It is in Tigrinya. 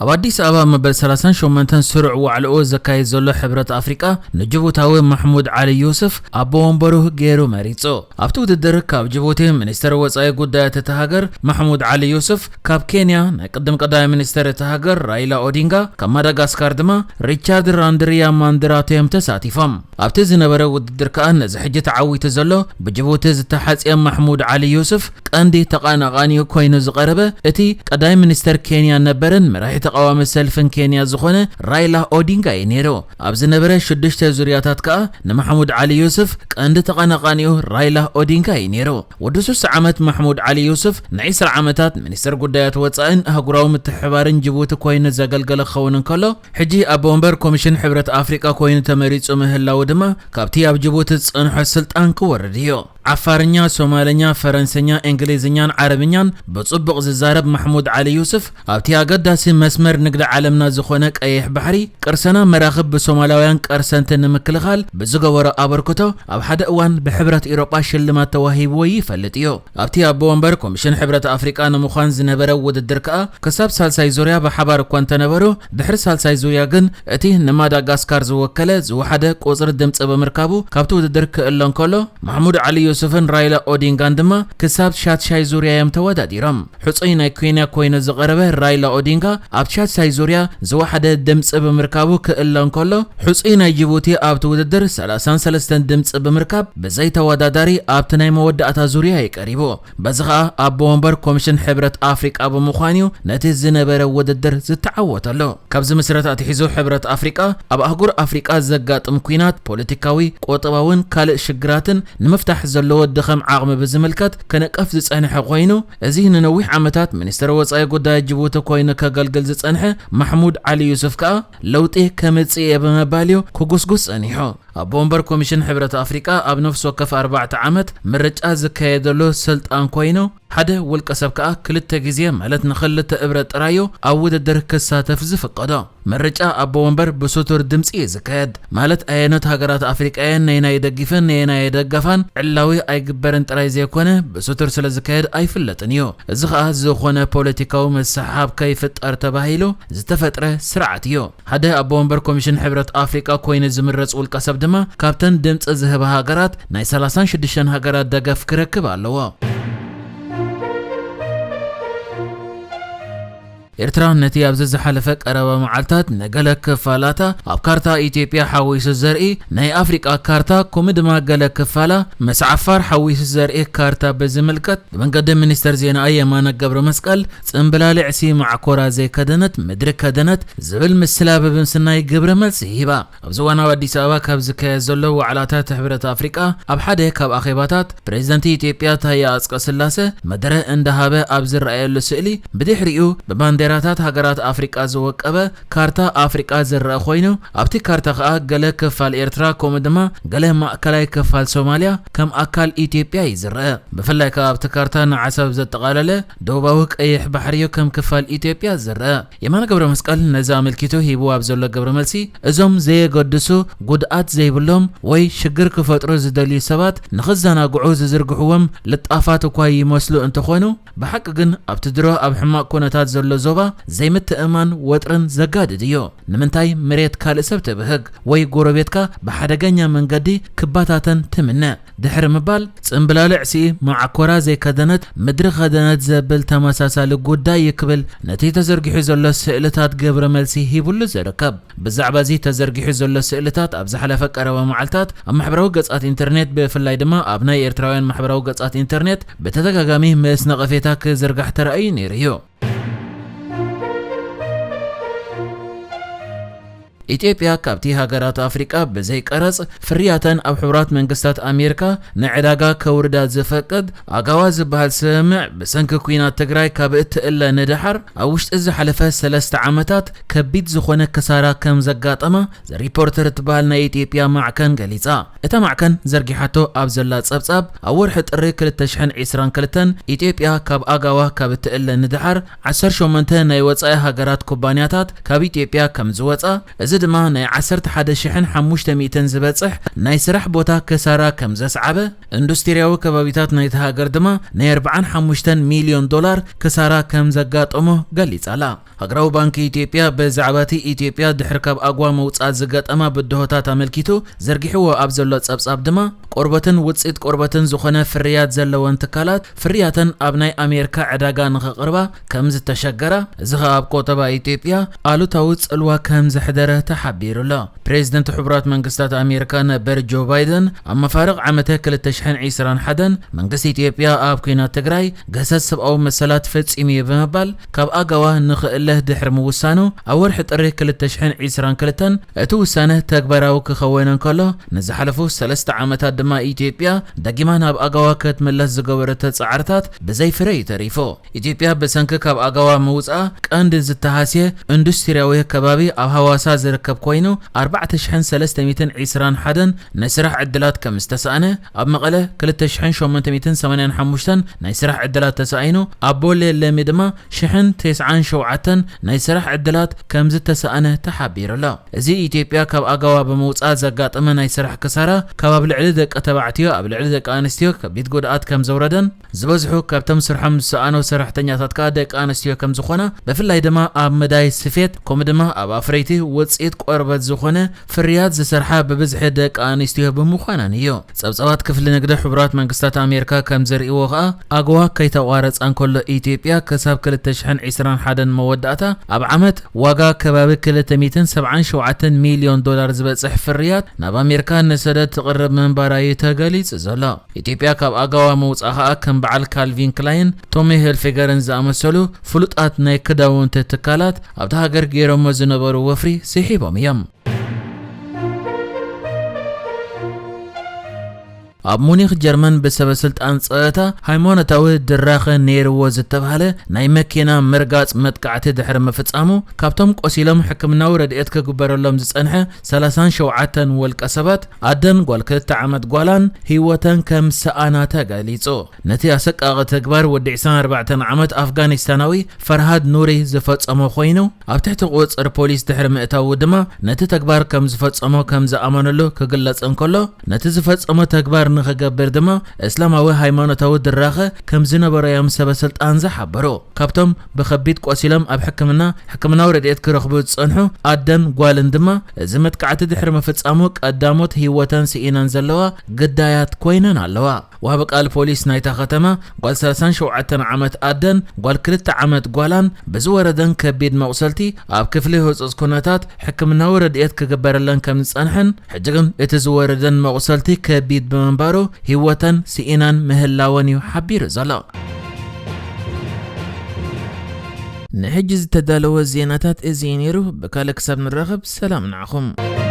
ኣብ ኣዲስ ኣበባ መበል ሰላሳን ሸሞንተን ስሩዕ ዋዕላኡ ዘካይድ ዘሎ ሕብረት ኣፍሪቃ ንጅቡታዊ ማሕሙድ ዓሊ ዩስፍ ኣቦ ወንበሩ ገይሩ መሪጹ። ኣብቲ ውድድር ካብ ጅቡቲ ሚኒስተር ወጻኢ ጉዳያት እታ ሃገር ማሕሙድ ዓሊ ዩስፍ፣ ካብ ኬንያ ናይ ቅድም ቀዳማይ ሚኒስተር እታ ሃገር ራይላ ኦዲንጋ፣ ካብ ማዳጋስካር ድማ ሪቻርድ ራንድሪያማንድራቶ እዮም ተሳቲፎም። ኣብቲ ዝነበረ ውድድር ከኣ ነዚ ሕጂ ተዓዊቱ ዘሎ ብጅቡቲ ዝተሓጽየ ማሕሙድ ዓሊ ዩስፍ ቀንዲ ተቐናቓኒኡ ኮይኑ ዝቐረበ እቲ ቀዳማይ ሚኒስተር ኬንያ ነበርን መራሒ ተቓዋሚ ሰልፍን ኬንያ ዝኾነ ራይላ ኦዲንጋ እዩ ነይሩ። ኣብ ዝነበረ ሽዱሽተ ዙርያታት ከኣ ንማሕሙድ ዓሊ ዩስፍ ቀንዲ ተቐናቓኒኡ ራይላ ኦዲንጋ እዩ ነይሩ። ወዲ ስሳ ዓመት ማሕሙድ ዓሊ ዩስፍ ንዒስራ ዓመታት ሚኒስተር ጉዳያት ወጻእን ኣህጉራዊ ምትሕብባርን ጅቡቲ ኮይኑ ዘገልገለ ክኸውን እንከሎ፣ ሕጂ ኣቦ ወንበር ኮሚሽን ሕብረት ኣፍሪቃ ኮይኑ ተመሪጹ ምህላዉ ድማ ካብቲ ኣብ ጅቡቲ ዝጸንሖ ስልጣን ክወርድ እዩ። ዓፋርኛ፣ ሶማልኛ፣ ፈረንሰኛ፣ እንግሊዝኛን ዓረብኛን ብጽቡቕ ዝዛረብ ማሕሙድ ዓሊ ዩስፍ፣ ኣብቲ ኣገዳሲ መስመር ንግዲ ዓለምና ዝኾነ ቀይሕ ባሕሪ፣ ቅርሰና መራኽብ ብሶማላውያን ቀርሰንቲ ንምክልኻል ብዝገበሮ ኣበርክቶ፣ ኣብ ሓደ እዋን ብሕብረት ኤውሮጳ ሽልማት ተዋሂብዎ ይፈልጥ እዩ። ኣብቲ ኣቦ ወንበር ኮሚሽን ሕብረት ኣፍሪቃ ንምዃን ዝነበረ ውድድር ከኣ፣ ክሳብ ሳልሳይ ዙርያ ብሓባር እኳ እንተነበሩ፣ ድሕሪ ሳልሳይ ዙርያ ግን እቲ ንማዳጋስካር ዝወከለ ዝወሓደ ቁጽሪ ድምጺ ብምርካቡ ካብቲ ውድድር ክእለ እንከሎ፣ ማሕሙድ ዓሊ ዩሱፍን ራይላ ኦዲንጋን ድማ ክሳብ ሻድሻይ ዙርያ እዮም ተወዳዲሮም። ሕጹይ ናይ ኬንያ ኮይኑ ዝቐረበ ራይላ ኦዲንጋ፣ ኣብ ሻድሻይ ዙርያ ዝወሓደ ድምጺ ብምርካቡ ክእለ እንከሎ፣ ሕጹይ ናይ ጅቡቲ ኣብቲ ውድድር ሰላሳን ሰለስተን ድምጺ ብምርካብ ብዘይ ተወዳዳሪ ኣብቲ ናይ መወዳእታ ዙርያ እዩ ቀሪቡ። በዚ ኸኣ ኣቦ ወንበር ኮሚሽን ሕብረት ኣፍሪቃ ብምዃን እዩ ነቲ ዝነበረ ውድድር ዝተዓወተሉ። ካብ ዝምስረት ኣትሒዙ ሕብረት ኣፍሪቃ ኣብ ኣህጉር ኣፍሪቃ ዘጋጥም ኲናት፣ ፖለቲካዊ፣ ቁጠባውን ካልእ ሽግራትን ንምፍታሕ ዘለዎ ድኸም ዓቕሚ ብዝምልከት ክንቀፍ ዝጸንሐ ኮይኑ፣ እዚ ንነዊሕ ዓመታት ሚኒስተር ወጻኢ ጉዳይ ጅቡቲ ኮይኑ ከገልግል ዝጸንሐ ማሕሙድ ዓሊ ዩሱፍ ከኣ ለውጢ ከምጽእ እየ ብምባል እዩ ክጉስጉስ ጸኒሑ። ኣቦ ወንበር ኮሚሽን ሕብረት ኣፍሪቃ ኣብ ነፍሲ ወከፍ ኣርባዕተ ዓመት ምርጫ ዝካየደሉ ስልጣን ኮይኑ፣ ሓደ ውልቀ ሰብ ከኣ ክልተ ግዜ ማለት ንኽልተ እብረ ጥራዩ ኣብ ውድድር ክሳተፍ ዝፍቀዶ። ምርጫ ኣቦ ወንበር ብስቱር ድምጺ እዩ ዝካየድ። ማለት ኣየኖት ሃገራት ኣፍሪቃ እየን ነየናይ ደጊፈን ነየናይ ደገፋን ዕላዊ ኣይግበርን ጥራይ ዘይኮነ ብስቱር ስለ ዝካየድ ኣይፍለጥን እዩ። እዚ ኸኣ ዝኾነ ፖለቲካዊ ምስሕሓብ ከይፍጠር ተባሂሉ ዝተፈጥረ ስርዓት እዩ። ሓደ ኣቦ ወንበር ኮሚሽን ሕብረት ኣፍሪቃ ኮይኑ ዝምረጽ ውልቀ ሰብ ድማ ካብተን ድምጺ ዝህባ ሃገራት ናይ ሰላሳን ሽዱሽተን ሃገራት ደገፍ ክረክብ ኣለዎ። ኤርትራ ነቲ ኣብዚ ዝሓለፈ ቀረባ መዓልታት ንገለ ክፋላታ ኣብ ካርታ ኢትዮጵያ ሓዊሱ ዘርኢ ናይ ኣፍሪቃ ካርታ፣ ከምኡ ድማ ገለ ክፋላ ምስ ዓፋር ሓዊሱ ዘርኢ ካርታ ብዝምልከት ብመንገዲ ሚኒስተር ዜና የማነ ገብረ መስቀል፣ ጽምብላሊዕሲ ማዕኮራ ዘይከደነት ምድሪ ከደነት ዝብል ምስላ ብምስናይ ግብረ መልሲ ሂባ። ኣብዚ እዋን ኣብ ኣዲስ ኣበባ ካብ ዝካየድ ዘሎ ዋዕላታት ሕብረት ኣፍሪቃ ኣብ ሓደ ካብ ኣኼባታት፣ ፕሬዚደንት ኢትዮጵያ ታየ ኣጽቀ ስላሰ መደረ እንዳሃበ ኣብ ዝረኣየሉ ስእሊ፣ ብድሕሪኡ ብባንዴራታት ሃገራት ኣፍሪቃ ዝወቀበ ካርታ ኣፍሪቃ ዝረአ ኮይኑ፣ ኣብቲ ካርታ ከኣ ገለ ክፋል ኤርትራ ከምኡ ድማ ገለ ማእከላይ ክፋል ሶማልያ ከም ኣካል ኢትዮጵያ እዩ ዝረአ። ብፍላይ ከኣ ኣብቲ ካርታ ንዓሰብ ዘጠቓለለ ደቡባዊ ቀይሕ ባሕሪ እዩ ከም ክፋል ኢትዮጵያ ዝረአ። የማነ ገብረ መስቀል ነዚ ኣመልኪቱ ሂብዎ ኣብ ዘሎ ግብረ መልሲ፣ እዞም ዘየገድሱ፣ ጉድኣት ዘይብሎም ወይ ሽግር ክፈጥሩ ዝደልዩ ሰባት ንኽዘናግዑ ዝዝርግሕዎም ልጣፋት እኳ ይመስሉ እንተኾኑ፣ ብሓቂ ግን ኣብቲ ድሮ ኣብ ሕማቕ ኩነታት ዘሎ ዞባ ዘይምትእምማን ወጥርን ዘጋድድ እዩ። ንምንታይ መሬት ካልእ ሰብ ትብህግ ወይ ጎረቤትካ ብሓደገኛ መንገዲ ክባታተን ትምነ? ድሕሪ ምባል፣ ጽምብላሊዕሲ መዓኮራ ዘይከደነት ምድሪ ከደነት ዘብል ተመሳሳሊ ጉዳይ እዩ ክብል ነቲ ተዘርጊሑ ዘሎ ስእልታት ግብረ መልሲ ሂቡሉ ዝርከብ። ብዛዕባ እዚ ተዘርጊሑ ዘሎ ስእልታት ኣብ ዝሓለፈ ቀረባ መዓልታት ኣብ ማሕበራዊ ገጻት ኢንተርኔት፣ ብፍላይ ድማ ኣብ ናይ ኤርትራውያን ማሕበራዊ ገጻት ኢንተርኔት ብተደጋጋሚ ምስ ነቐፌታ ክዝርጋሕ ተራእዩ ነይሩ እዩ። ኢትዮጵያ ካብቲ ሃገራት ኣፍሪቃ ብዘይ ቀረጽ ፍርያተን ኣብ ሕቡራት መንግስታት ኣሜሪካ ንዕዳጋ ከውርዳ ዝፈቅድ ኣጋዋ ዝበሃል ስምምዕ ብሰንኪ ኲናት ትግራይ ካብ እትእለ ንደሓር ኣብ ውሽጢ ዝሓለፈ ሰለስተ ዓመታት ከቢድ ዝኾነ ክሳራ ከም ዘጋጠማ ዘ ሪፖርተር እትበሃል ናይ ኢትዮጵያ ማዕከን ገሊጻ። እታ ማዕከን ዘርጊሓቶ ኣብ ዘላ ጸብጻብ፣ ኣብ ወርሒ ጥሪ ክልተ ሽሕን ዕስራን ክልተን ኢትዮጵያ ካብ ኣጋዋ ካብ እትእለ ንደሓር ዓሰርተ ሸሞንተ ናይ ወጻኢ ሃገራት ኩባንያታት ካብ ኢትዮጵያ ከም ዝወጻ፣ እዚ ድማ ናይ ዓሰርተ ሓደ ሽሕን ሓሙሽተ ሚእትን ዝበጽሕ ናይ ስራሕ ቦታ ክሳራ ከም ዘስዓበ፣ ኢንዱስትሪያዊ ከባቢታት ናይቲ ሃገር ድማ ናይ ኣርባዓን ሓሙሽተን ሚልዮን ዶላር ክሳራ ከም ዘጋጠሞ ገሊጻ ኣላ። ሃገራዊ ባንኪ ኢትዮጵያ ብዛዕባ እቲ ኢትዮጵያ ድሕሪ ካብ ኣግዋ ምውጻእ ዝገጠማ ብድሆታት ኣመልኪቱ ዘርጊሕዎ ኣብ ዘሎ ጸብጻብ ድማ፣ ቆርበትን ውጽኢት ቆርበትን ዝኾነ ፍርያት ዘለወን ትካላት ፍርያተን ኣብ ናይ ኣሜሪካ ዕዳጋ ንኸቕርባ ከም ዝተሸገራ፣ እዚ ኸኣ ኣብ ቆጠባ ኢትዮጵያ ኣሉታዊ ጽልዋ ከም ዘሕደረ ተሓቢሩ ኣሎ። ፕሬዚደንት ሕቡራት መንግስታት ኣሜሪካ ነበር ጆ ባይደን ኣብ መፋርቕ ዓመተ ክልተ ሽሕን ዕስራን ሓደን መንግስቲ ኢትዮጵያ ኣብ ኲናት ትግራይ ገሰስ ሰብኣዊ መሰላት ፈጺሙ እዩ ብምባል ካብ ኣጋዋ ንኽእለህ ድሕሪ ምውሳኑ፣ ኣብ ወርሒ ጥሪ ክልተ ሽሕን ዕስራን ክልተን እቲ ውሳነ ተግባራዊ ክኸውን እንከሎ፣ ንዝሓለፉ ሰለስተ ዓመታት ድማ ኢትዮጵያ ደጊማ ናብ ኣጋዋ ክትምለስ ዝገበረቶ ጻዕርታት ብዘይ ፍረ እዩ ተሪፉ። ኢትዮጵያ ብሰንኪ ካብ ኣጋዋ ምውጻኣ ቀንዲ ዝተሃስየ ኢንዱስትሪያዊ ከባቢ ኣብ ሃዋሳ ዝርከብ ኮይኑ፣ ኣርባዕተ ሽሕን ሰለስተ ሚእትን ዕስራን ሓደን ናይ ስራሕ ዕድላት ከም ዝተሳእነ፣ ኣብ መቐለ ክልተ ሽሕን ሸሞንተ ሚእትን ሰማንያን ሓሙሽተን ናይ ስራሕ ዕድላት ተሳኢኑ፣ ኣብ ቦሌ ለሚ ድማ ሽሕን ተስዓን ሸውዓተን ናይ ስራሕ ዕድላት ከም ዝተሳእነ ተሓቢሩ ኣሎ። እዚ ኢትዮጵያ ካብ ኣጋዋ ብምውጻእ ዘጋጠመ ናይ ስራሕ ክሳራ፣ ካብ ኣብ ልዕሊ ደቂ ተባዕትዮ ኣብ ልዕሊ ደቂ ኣንስትዮ ከቢድ ጉድኣት ከም ዘውረደን፣ ዝበዝሑ ካብቶም ስርሖም ዝሰኣኑ ሰራሕተኛታት ከኣ ደቂ ኣንስትዮ ከም ዝኾና፣ ብፍላይ ድማ ኣብ መዳይ ስፌት፣ ከምኡ ድማ ኣብ ኣፍረይቲ ውጽኢት ቆርበት ዝኾነ ፍርያት ዝሰርሓ ብብዝሒ ደቂ ኣንስትዮ ብምዃነን እዩ። ጸብጻባት ክፍሊ ንግዲ ሕቡራት መንግስታት ኣሜሪካ ከም ዘርእይዎ ከኣ፣ ኣጎዋ ከይተቋረጸ እንከሎ ኢትዮጵያ ክሳብ ክልተ ሽሕን ዕስራን ሓደን መወዳእታ ኣብ ዓመት ዋጋ ከባቢ ክልተ ሚእትን ሰብዓን ሸውዓተን ሚልዮን ዶላር ዝበጽሕ ፍርያት ናብ ኣሜሪካ ንሰደድ ትቕርብ ምንባራ እዩ ተገሊጹ ዘሎ። ኢትዮጵያ ካብ ኣጋዋ ምውጻእ ከኣ ከም በዓል ካልቪን ክላይን፣ ቶሚ ሂልፊገርን ዝኣመሰሉ ፍሉጣት ናይ ክዳውንቲ ትካላት ኣብታ ሃገር ገይሮሞ ዝነበሩ ወፍሪ ስሒቦም እዮም። ኣብ ሙኒኽ ጀርመን ብሰበ ስልጣን ጸጥታ ሃይማኖታዊ ድራኸ ነይርዎ ዝተባህለ ናይ መኪና ምርጋጽ መጥቃዕቲ ድሕሪ ምፍጻሙ፣ ካብቶም ቆሲሎም ሕክምናዊ ረድኤት ክግበረሎም ዝጸንሐ ሰላሳን ሸውዓተን ውልቀ ሰባት፣ ኣደን ጓል ክልተ ዓመት ጓላን ህይወተን ከም ሰኣና ተገሊጹ። ነቲ ኣሰቃቒ ተግባር ወዲ ዕስራን ኣርባዕተን ዓመት ኣፍጋኒስታናዊ ፈርሃድ ኑሪ ዝፈጸሞ ኮይኑ፣ ኣብ ትሕቲ ቁጽጽር ፖሊስ ድሕሪ ምእታዉ ድማ፣ ነቲ ተግባር ከም ዝፈጸሞ ከም ዝኣመነሉ ክግለጽ እንከሎ፣ ነቲ ዝፈጸሞ ተግባር ንኽገብር ድማ እስላማዊ ሃይማኖታዊ ድራኸ ከም ዝነበሮ እዮም ሰበ ስልጣን ዝሓበሩ። ካብቶም ብኸቢድ ቆሲሎም ኣብ ሕክምና፣ ሕክምናዊ ረድኤት ክረኽቡ ዝጸንሑ ኣደን ጓልን ድማ፣ እዚ መጥቃዕቲ ድሕሪ ምፍጻሙ ቀዳሞት ህይወተን ስኢነን ዘለዋ ግዳያት ኮይነን ኣለዋ። ወሃቢ ቃል ፖሊስ ናይታ ከተማ፣ ጓል ሰላሳን ሸውዓተን ዓመት ኣደን ጓል ክልተ ዓመት ጓላን ብዝወረደን ከቢድ መቑሰልቲ ኣብ ክፍሊ ህጹጽ ኩነታት ሕክምናዊ ረድኤት ክግበረለን ከም ዝጸንሐን፣ ሕጂ ግን እቲ ዝወረደን መቑሰልቲ ከቢድ ብምንባሩ ህይወተን ስኢናን ምህላወን እዩ ሓቢሩ ዘሎ። ንሕጂ ዝተዳለወ ዜናታት እዚ እዩ ነይሩ። ብካልእ ክሳብ ንራኸብ ሰላም ንዓኹም።